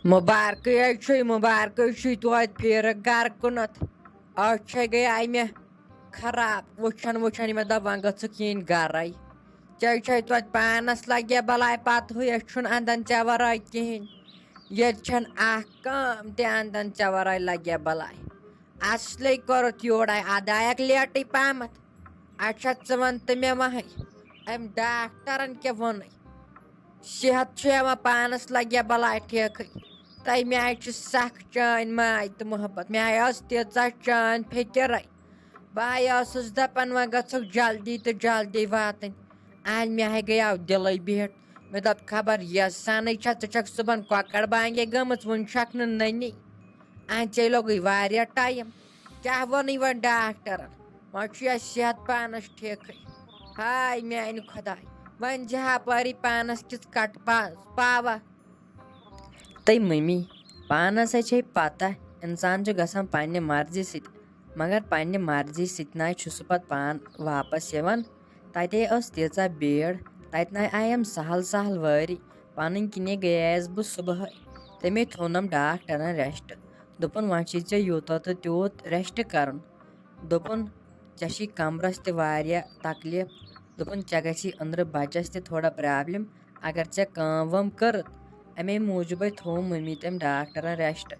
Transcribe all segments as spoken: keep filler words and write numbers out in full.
مُبارکٕے حظ چھُے، مُبارکٕے چھُے توتہِ پھیٖرٕ گَرٕ کُنَتھ۔ أچھ ہے گٔے اَمہِ خراب، وٕچھان وٕچھان مےٚ دوٚپ وۄنۍ گٔژھٕکھ یِنۍ گَرَے۔ ژےٚ چھے توتہِ پانَس لَگہِ بَلاے پَتہٕ ہٕے، أسۍ چھُنہٕ اَندَن ژےٚ وَرٲے کِہیٖنۍ۔ ییٚتہِ چھَنہٕ اَکھ کٲم تہِ اَندَن ژےٚ وَرٲے لَگہِ بَلاے۔ اَصلٕے کوٚرُتھ یورَے اَدایَکھ لیٹٕے پہمَتھ۔ اچھا، ژٕ وَن تہٕ مےٚ وۄنۍ، أمۍ ڈاکٹرَن کیٛاہ ووٚنُے؟ صحت چھُ یِوان پانَس لَگہِ بَلاے ٹھیکٕے۔ تَمہِ آیہِ چھِ سَکھ چٲنۍ ماے تہٕ محبت۔ مےٚ آیہِ ٲس تیٖژاہ چٲنۍ فِکِرَے۔ بہٕ آیہِ ٲسٕس دَپان وۄنۍ گٔژھٕکھ جلدی تہٕ جلدی واتٕنۍ۔ اَہَن، مےٚ ہے گٔیاو دِلٕے بِہِتھ۔ مےٚ دوٚپ، خبر یَس سانٕے چھےٚ، ژٕ چھَکھ صُبحن کۄکَر بانگے گٔمٕژ، وٕنہِ چھَکھ نہٕ نٔنی۔ اَہَن، ژےٚ لوٚگُے واریاہ ٹایم۔ کیٛاہ ووٚنُے وۄنۍ ڈاکٹرَن؟ وۄنۍ چھُ یَس صحت پانَس ٹھیکٕے۔ ہاے میٛانہِ خۄداے، وۄنۍ زِ ہاپٲری پانَس کِژھ کَٹہٕ پا-، پاوا۔ تہٕ مٔمی، پانَس ہے چھے پَتہ، اِنسان چھُ گژھان پنٛنہِ مرضی سۭتۍ، مگر پنٛنہِ مرضی سۭتۍ نہ چھُ سُہ پَتہٕ پان واپَس یِوان۔ تَتے ٲس تیٖژاہ بیٖڑ، تَتہِ نَے آیم سہل سہل وٲری۔ پَنٕنۍ کِنی گٔیایَس بہٕ صُبحٲے۔ تٔمۍ تھوٚونَم ڈاکٹرَن ریسٹ۔ دوٚپُن، "وۄنۍ چھُے ژےٚ یوٗتاہ تہٕ تیوٗت ریسٹ کَرُن۔" دوٚپُن، "ژےٚ چھی کَمرَس تہِ واریاہ تکلیٖف۔" دوٚپُن، "ژےٚ گژھی أنٛدرٕ بَچَس تہِ تھوڑا پرٛابلِم، اگر ژےٚ کٲم وٲم کٔرٕتھ۔" اَمے موٗجوٗبَے تھوٚو مٔمی تٔمۍ ڈاکٹرَن ریسٹ۔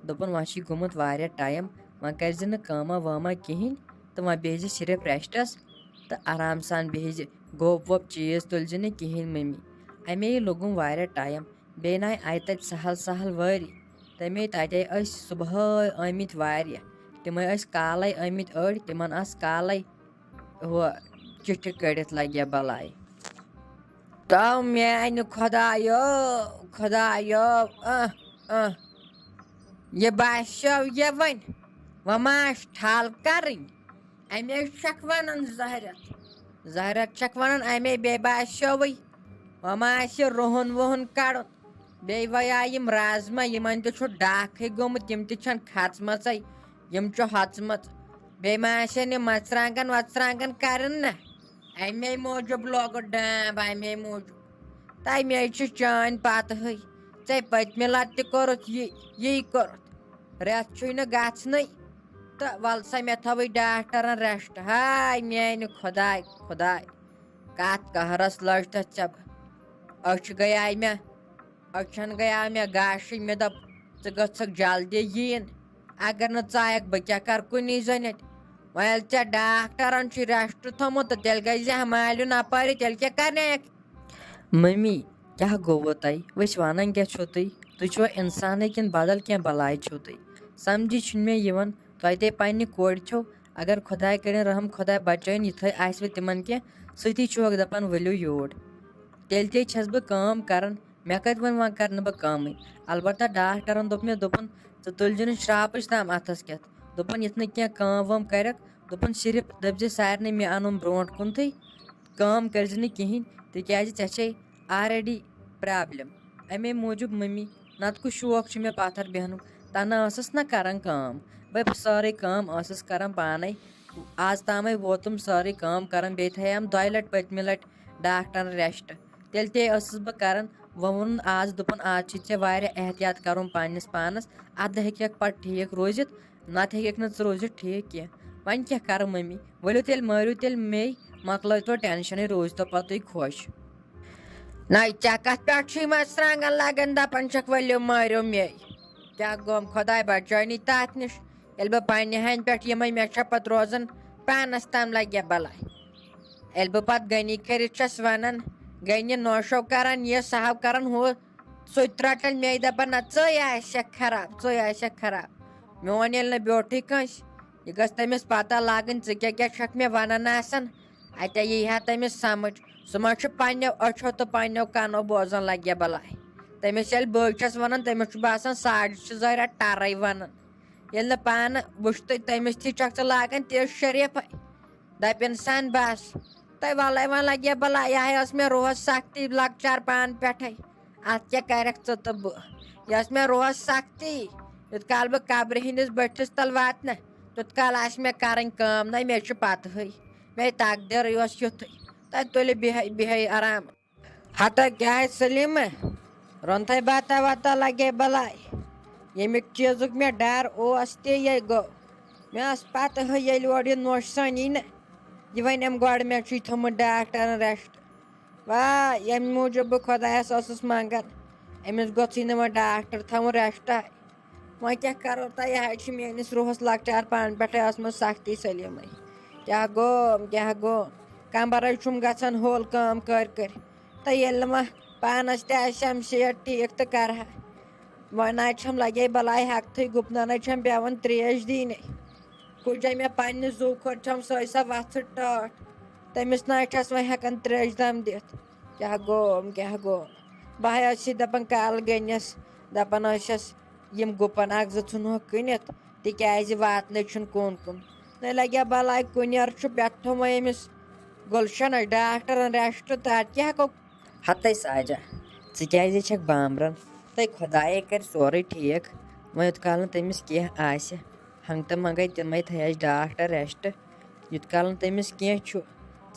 دوٚپُن، "وۄنۍ چھی گوٚمُت واریاہ ٹایم، وۄنۍ کٔرۍ زِ نہٕ کٲمہ وٲمہ کِہیٖنۍ تہٕ وۄنۍ بیٚہہ زِ صرف ریسٹَس تہٕ آرام سان بیٚہہ زِ، گوٚپ ووٚپ چیٖز تُلۍ زِ نہٕ کِہیٖنۍ مٔمی۔" اَمے لوٚگُم واریاہ ٹایم۔ بیٚیہِ نَے آیہِ تَتہِ سہل سہل وٲری۔ تَمے تَتے ٲسۍ صُبحٲے آمٕتۍ واریاہ۔ تِمَے ٲسۍ کالَے آمٕتۍ أڑۍ، تِمَن آسہٕ کالَے ہُہ چِٹھِ کٔڑِتھ لَگہِ بَلاے۔ تو میٛانہِ خۄدایو، خۄدایو، اہ، اہ۔ یہِ باسیو یہِ وۄنۍ، وۄنۍ ما آسہِ ٹھل کَرٕنۍ؟ اَمے چھَکھ وَنان زہرت۔ زہرت چھَکھ وَنان اَمے بیٚیہِ باسیوٕے۔ وۄنۍ ما آسہِ رُہُن وُہُن کَڑُن؟ بیٚیہِ وۄنۍ آے یِم رازما، یِمَن تہِ چھُ ڈاکھٕے گوٚمُت، یِم تہِ چھَنہٕ کھژمَژَے، یِم چھِ ہۄژمَژ۔ بیٚیہِ ما آسن یِم مَرژٕوانٛگَن وَرژٕوانٛگَن کَرٕنۍ نہ؟ اَمے موٗجوٗب لوگُت ڈانٛب، اَمے موٗجوٗب۔ تَمے چھِ چٲنۍ پَتہٕ ہٕے۔ ژےٚ پٔتمہِ لَٹہِ تہِ کوٚرُتھ یہِ، یی کوٚرُتھ۔ رٮ۪تھ چھُے نہٕ گژھنٕے۔ تہٕ وَلہٕ سا، مےٚ تھٲوٕے ڈاکٹرَن ریسٹ۔ ہاے میٛانہِ خۄداے، خۄداے، کَتھ قہرَس لٔج تَتھ ژےٚ بہٕ۔ أچھ گٔیاے مےٚ، أچھَن گٔیاو مےٚ گاشٕے۔ مےٚ دوٚپ، ژٕ گٔژھکھ جلدی یِن۔ اگر نہٕ ژٕ آیَکھ، بہٕ کیٛاہ کَرٕ کُنی زٔنِتھ؟ وۄنۍ ییٚلہِ ژےٚ ڈاکٹرَن چھُے ریسٹ تھوٚمُت، تہٕ تیٚلہِ گٔے زِ ہمالیُن اَپٲرۍ، تیٚلہِ کیٛاہ کَرنایَکھ؟ مٔمی، کیٛاہ گوٚوٕ تۄہہِ؟ وٕچھ، وَنان کیٛاہ چھُو تُہۍ؟ تُہۍ چھُوا اِنسانٕے کِنہٕ بدل کینٛہہ بَلاے چھُو تُہۍ؟ سَمجھی چھُنہٕ مےٚ یِوان۔ تۄہہِ تے پنٛنہِ کورِ چھو، اگر خۄداے کٔرِن رحم، خۄداے بَچٲیِن، یِتھَے آسِوٕ تِمَن کینٛہہ، سُہ تہِ چھُوَکھ دَپان ؤلِو یوٗر۔ تیٚلہِ تے چھَس بہٕ کٲم کَران، مےٚ کَتہِ ووٚن وۄنۍ کَرٕ نہٕ بہٕ کٲمٕے؟ البتہ ڈاکٹرَن دوٚپ مےٚ، دوٚپُن، "ژٕ تُلۍ زِ نہٕ شرٛاپٕچ تام اَتھَس کٮ۪تھ۔" دوٚپُن، "یِتھ نہٕ کینٛہہ کٲم وٲم کَرٮ۪کھ۔" دوٚپُن، "صرف دٔپۍ زِ سارنٕے مےٚ اَنُن برونٛٹھ کُنتھٕے، کٲم کٔرۍ زِ نہٕ کِہیٖنۍ، تِکیٛازِ ژےٚ چھے already problem۔" اَمے موٗجوٗب مٔمی، نَتہٕ کُس شوق چھُ مےٚ پَتھَر بیٚہنُک؟ تَنہٕ ٲسٕس نہ کَران کٲم، بہٕ سٲرٕے کٲم ٲسٕس کَران پانَے۔ آز تامَے ووتُم سٲرٕے کٲم کَران، بیٚیہِ تھایَم دۄیہِ لَٹہِ پٔتمہِ لَٹہِ ڈاکٹرَن ریسٹ۔ تیٚلہِ تے ٲسٕس بہٕ کَران۔ وۄنۍ ووٚنُن آز، دوٚپُن، "آز چھُے ژےٚ واریاہ احتیاط کَرُن پنٛنِس پانَس، اَدٕ ہیٚکَکھ پَتہٕ ٹھیٖک روٗزِتھ، نَتہٕ ہیٚکَکھ نہٕ ژٕ روٗزِتھ ٹھیٖک کینٛہہ۔" وۄنۍ کیٛاہ کَرٕ مٔمی؟ ؤلِو تیٚلہِ مٲرِو تیٚلہِ مے، مۄکلٲیتو ٹٮ۪نشَنٕے، روٗزتو پَتہٕ تُہۍ خۄش۔ نَے، ژےٚ کَتھ پٮ۪ٹھ چھُے مَرژٕوانٛگَن لَگان، دَپان چھَکھ، "ؤلِو مٲرِو مے"؟ کیٛاہ گوٚم، خۄداے بَچٲینی تَتھ نِش؟ ییٚلہِ بہٕ پنٛنہِ ہَنہِ پٮ۪ٹھ یِمَے، مےٚ چھےٚ پَتہٕ روزان پانَس تام لَگہِ بَلاے۔ ییٚلہِ بہٕ پَتہٕ غنی کٔرِتھ چھَس وَنان، غنی نوشو کَران یہِ، سہو کَران ہُہ، سُہ تہِ رَٹان مے، دَپان، "نہ، ژٕے آسٮ۪کھ خراب، ژٕے آسٮ۪کھ خراب۔" میون ییٚلہِ نہٕ بیوٗٹھٕے کٲنٛسہِ، یہِ گٔژھ تٔمِس پَتہ لَگٕنۍ، ژٕ کیٛاہ کیٛاہ چھَکھ مےٚ وَنان آسان۔ اَتہِ یی ہا تٔمِس سَمٕجھ، سُہ ما چھُ پنٛنیو أچھو تہٕ پنٛنیو کَنو بوزان لَگہِ بَلاے۔ تٔمِس ییٚلہِ بٲے چھَس وَنان، تٔمِس چھُ باسان ساڑِ چھِ زہرہ ٹَرَے وَنان۔ ییٚلہِ نہٕ پانہٕ وٕچھتٕے تٔمِس تھی چھَکھ ژٕ لاگان تیٖژ شریٖفَے۔ دَپہِ اِنسان، بَس، تۄہہِ وَلَے وۄنۍ لَگہِ بَلاے، یہِ ہَے ٲس مےٚ روز سَختی لۄکچار پانہٕ پٮ۪ٹھَے۔ اَتھ کیٛاہ کَرٮ۪کھ ژٕ تہٕ بہٕ؟ یہِ ٲس مےٚ روز سَختی۔ یُتھ کال بہٕ قبرِ ہِنٛدِس بٔٹھِس تَل واتنہٕ، تیُتھ کال آسہِ مےٚ کَرٕنۍ کٲم۔ نَے، مےٚ چھُ پَتہٕے، مےٚ تقدیٖرٕے اوس یُتھُے۔ تَتہِ تُلہِ بیٚہے بیٚہے آرام۔ ہتا کیٛاہ ہے سلیٖمہ، رۄنتھے بتہ وتہ لگے بلاے۔ ییٚمیُک چیٖزُک مےٚ ڈر اوس تہِ یے گوٚو۔ مےٚ ٲس پتہ ہٕے ییٚلہِ اورٕ یہِ نوٚش سٲنی نہ، یہِ وَنہِ أمۍ گۄڈٕ مےٚ چھُے تھوٚمُت ڈاکٹرن ریسٹ۔ وا، ییٚمہِ موٗجوٗب بہٕ خۄدایس ٲسٕس منٛگان، أمِس گوٚژھٕے نہٕ وۄنۍ ڈاکٹر تھاوُن ریسٹا۔ وۄنۍ کیٛاہ کرو تہٕ، یہِ حظ چھُ میٲنِس روحس لۄکچار پانہٕ پٮ۪ٹھے ٲسمٕژ سختی سلیمٕے۔ کیٛاہ گوٚو، کیٛاہ گوٚو؟ کمبر حظ چھُم گژھان ہوٚل کٲم کٔرۍ کٔرۍ۔ تہٕ ییٚلہِ نہٕ وۄنۍ پانس تہِ آسہِ شمشیر ٹھیٖک تہٕ کرٕ ہا۔ وۄنۍ نہ حظ چھم لگے بلاے ہٮ۪کتھٕے، گُپنن حظ چھم پٮ۪وان تریش دِنۍ۔ کُجے مےٚ پننہِ زُو کھۄتہٕ چھم سۄے سۄ وژھٕڑ ٹٲٹھ۔ تٔمِس نہ حظ چھس وۄنۍ ہٮ۪کان تریش دم دِتھ۔ کیٛاہ گوٚوم، کیٛاہ گوٚوم؟ بہٕ ہا ٲسٕس دپان کالہٕ گٔنِس، دپان ٲسِس، یِم گُپن اکھ زٕ ژھٕنہوکھ کٕنِتھ، تِکیازِ واتنٕے چھُنہٕ کُن کُن۔ نہ لگیا بلاے کُنیر چھُ پٮ۪ٹھٕ تھوٚومُت أمِس گُلشنس ڈاکٹرن ریسٹ، تہٕ اتہِ کیٛاہ ہٮ۪کو؟ ہتے ساجا، ژٕ کیٛازِ چھکھ بامبران؟ تہٕ خۄدایے کرِ سورُے ٹھیٖک۔ وۄنۍ یوٚت کال نہٕ تٔمِس کینٛہہ آسہِ، ہنٛگتہٕ منٛگے تِمے تھایس ڈاکٹر ریسٹ۔ یوٚت کال نہٕ تٔمِس کینٛہہ چھُ،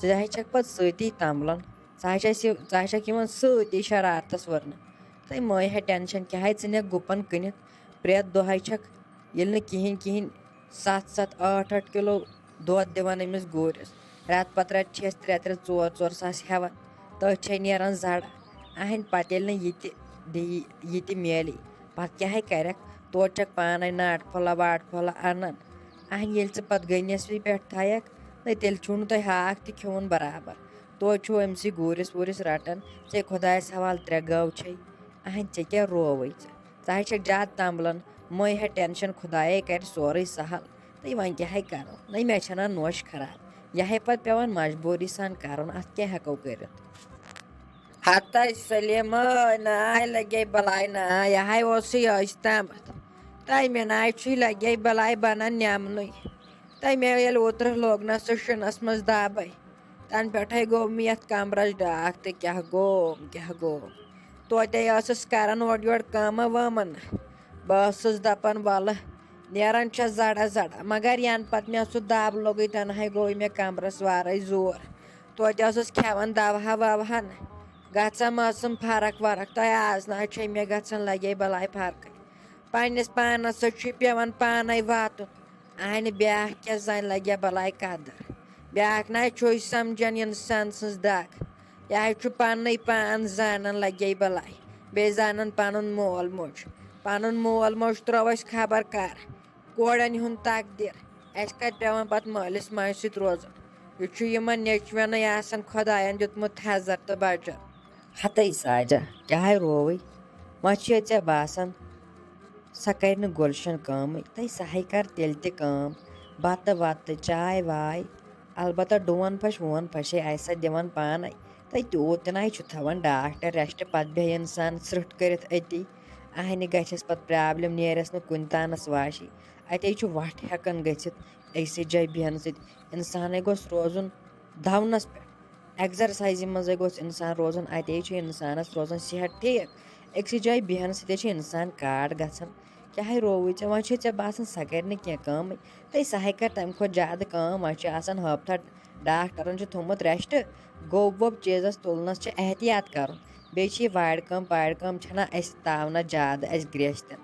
ژٕ ہا چھکھ پتہٕ سۭتی تمبلان۔ ژٕ ہا چھکھ یہِ-، ژٕ ہا چھکھ یِوان سۭتی شرارتس ورنہٕ۔ تہٕ مہٕ ہے ٹینشن، کیٛاہ ہے ژٕ نِکھ گُپن کٕنِتھ؟ پرٛٮ۪تھ دۄہ ہے چھکھ، ییٚلہِ نہٕ کِہیٖنۍ کِہیٖنۍ، ستھ ستھ ٲٹھ ٲٹھ کِلو دۄد دِوان أمِس گوٗرِس۔ رٮ۪تہٕ پتہٕ رٮ۪تہٕ چھِ أسۍ ترٛےٚ ترٛےٚ ژور ژور ساس ہٮ۪وان۔ تٔتھۍ چھے نیران زڑ۔ اہنٛدِ پتہٕ ییٚلہِ نہٕ یہِ تہِ بیٚیہِ یہِ تہِ میلی، پتہٕ کیٛاہ ہے کرکھ؟ توتہِ چھکھ پانے ناٹہٕ پھوٚلہ واٹہٕ پھوٚلہ انان۔ اہنٛدِ ییٚلہِ ژٕ پتہٕ گٔنِس پٮ۪ٹھ تھایکھ، نہ تیٚلہِ چھُو نہٕ تۄہہِ ہاکھ تہِ کھیوٚن برابر۔ توتہِ چھُو أمسٕے گوٗرِس ووٗرِس رٹان۔ ژےٚ خۄدایس حوالہٕ ترٛےٚ گٲو چھے۔ اہنٛدِ ژےٚ کیٛاہ رووٕے ژٕ؟ ژٕ ہا چھکھ زیادٕ تمبلان۔ مٔہ ہے ٹینشن، خۄدایے کرِ سورُے سہل۔ تہٕ وۄنۍ کیٛاہ ہے کرو؟ نہ مےٚ چھنہ نوش خراب۔ یہِ ہے پتہٕ پٮ۪وان مجبوٗری سان کرُن، اتھ کیٛاہ ہٮ۪کو کٔرِتھ؟ ہتے سلیمہ، ناے لگے بلاے نا، یہِ ہے اوسُے ٲسۍ تامتھ۔ تمہِ ناے چھُے لگے بلاے بنان نیمنُے۔ تمہِ ییٚلہِ اوترٕ لوگ نہ سُہ شِنس منٛز دبے۔ تَنہٕ پٮ۪ٹھَے گوٚو مےٚ یَتھ کَمرَس ڈاکھ تہٕ کیٛاہ گوٚو، کیٛاہ گوٚو۔ توتہِ ٲسٕس کَران اورٕ یورٕ کٲمہ وٲمہ نہ۔ بہٕ ٲسٕس دَپان، وَلہٕ، نیران چھَس زَڑا زَڑا، مگر یَنہٕ پَتہٕ مےٚ سُہ دَب لوٚگُے، تَنہَے گوٚو مےٚ کَمرَس وارَے زور۔ توتہِ ٲسٕس کھٮ۪وان دَوہا وَوہا نہ۔ گژھان ٲسٕم فرق ورق، تۄہہِ آز نہ حظ چھے مےٚ گژھان، لگے بلاے فرقٕے۔ پننِس پانس سۭتۍ چھُے پٮ۪وان پانے واتُن۔ اہنہِ بیٛاکھ کیٛاہ زانہِ لگیا بلاے قدر۔ بیٛاکھ نہ حظ چھُے سمجھان انسان سٕنٛز دگ۔ یہِ حظ چھُ پننُے پان زانان لگے بلاے۔ بیٚیہِ زانان پنُن مول موج۔ پنُن مول موج ترٛوو اَسہِ خبر کر۔ کورٮ۪ن ہُنٛد تقدیر۔ اَسہِ کتہِ پٮ۪وان پتہٕ مٲلِس ماجہِ سۭتۍ روزُن؟ یہِ چھُ یِمن نیٚچوٮ۪نٕے آسان خۄداین دیُتمُت تھزر تہٕ بچن۔ ہتے ساجا، کیٛاہ ہے رووٕے؟ وۄنۍ چھُے ژےٚ باسان، سۄ کرِ نہٕ گُلشن کٲمٕے، تہٕ سۄ ہے کر تیٚلہِ تہِ کٲم، بتہٕ وتہٕ، چاے واے، البتہ ڈون پھش وون پھش ہے آسہِ سۄ دِوان پانے۔ تہٕ تیوٗت تہِ نَے چھُ تھاوان ڈاکٹر ریسٹ، پتہٕ بیٚہہِ انسان سرٛٹھ کٔرِتھ أتی۔ اہنہِ گژھٮ۪س پتہٕ پرابلم، نیرٮ۪س نہٕ کُنہِ تانس واشی۔ اتے چھُ وٹھ ہٮ۪کان گٔژھِتھ أکسٕے جایہِ بیٚہنہٕ سۭتۍ۔ انسانٕے گوٚژھ روزُن دونس پٮ۪ٹھ۔ ایگزرسایزِ منٛزٕے گوٚژھ انسان روزُن، اتے چھُ انسانس روزان صحت ٹھیٖک۔ أکسٕے جایہِ بیٚہنہٕ سۭتۍ چھُ انسان کاڈ گژھان۔ کیٛاہ ہے رووُے ژےٚ؟ وۄنۍ چھُے ژےٚ باسان سۄ کرِ نہٕ کینٛہہ کٲمٕے؟ تہٕ سۄ ہے کرِ تمہِ کھۄتہٕ زیادٕ کٲم۔ وۄنۍ چھُ آسان ہٲپتھا، ڈاکٹرن چھُ تھوٚمُت ریسٹ۔ گوٚب ووٚب چیٖزس تُلنس چھُ احتیاط کرُن۔ بیٚیہِ چھِ یہِ وارِ کٲم پارِ کٲم چھنہ اسہِ تاونس زیادٕ، اسہِ گرٛیستٮ۪ن۔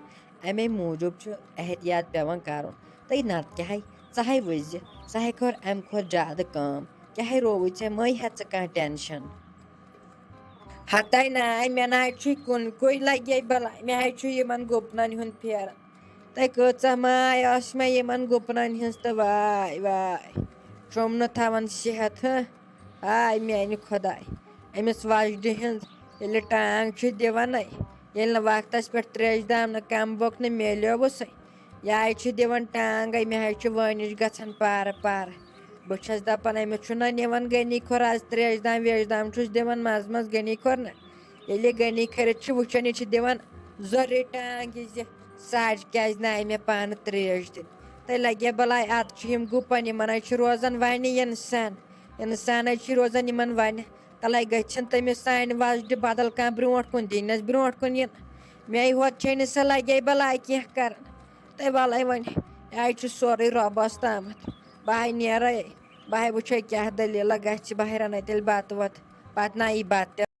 امے موٗجوٗب چھُ احتیاط پٮ۪وان کرُن۔ تہٕ نتہٕ کیٛاہ ہے، ژٕ ہے وٕچھ زِ، سۄ ہے کٔر امہِ کھۄتہٕ زیادٕ کٲم۔ کیٛاہ ہے رووُے ژےٚ؟ مہ ہے ہےٚ ژٕ کانٛہہ ٹینشن۔ ہتے ناے، مےٚ ناے چھُے کُن کُے لگے بلاے، مےٚ ہے چھُ یِمن گُپنن ہُنٛد پھیران۔ تہٕ کۭژاہ ماے ٲس مےٚ یِمن گُپنن ہٕنٛز تہٕ واے واے۔ چھُم نہٕ تھاوان صحت، ہہ؟ ہاے میانہِ خۄداے، أمِس وۄزجہِ ہٕنٛز ییٚلہِ ٹانٛگ چھِ دِوان، ییٚلہِ نہٕ وقتس پٮ۪ٹھ تریش دام نہٕ کم بۄک نہٕ میلیووُسے، یہِ آے چھِ دِوان ٹانٛگے، مےٚ حظ چھِ وٲنِج گژھان پارٕ پارٕ۔ بہٕ چھَس دَپان، أمِس چھُنہ نِوان غنی کھۄر آز تریش دام ویش دام چھُس دِوان منٛزٕ منٛزٕ غنی کھۄر نہ۔ ییٚلہِ یہِ غنی کھٔرِتھ چھُ وٕچھان، یہِ چھِ دِوان زورٕے ٹانٛگہِ زِ ساڑِ کیٛازِ نہٕ آیہِ مےٚ پانہٕ تریش دِنۍ۔ تہٕ لَگہِ بَلاے اَتھ چھِ یِم گُپَن، یِمَن حظ چھِ روزان وَنہِ اِنسان۔ اِنسان حظ چھِ روزان یِمَن وَنہِ۔ تَلَے گٔژھِن تٔمِس سانہِ وۄزجہِ بدل کانٛہہ برٛونٛٹھ کُن دِنۍ، نَس برٛونٛٹھ کُن یِن۔ مے ہوت چھے نہٕ سۄ لَگے بَلاے کینٛہہ کَران۔ تہٕ وَلَے وۄنۍ، یہِ حظ چھُ سورُے رۄبَس تامَتھ۔ بہٕ ہاے نیرَے، بہٕ ہاے وٕچھَے کیٛاہ دٔلیٖلہ گژھِ، بہٕ ہاے رَنَے تیٚلہِ بَتہٕ وَتہٕ۔ پَتہٕ نہ یی بَتہٕ تہِ۔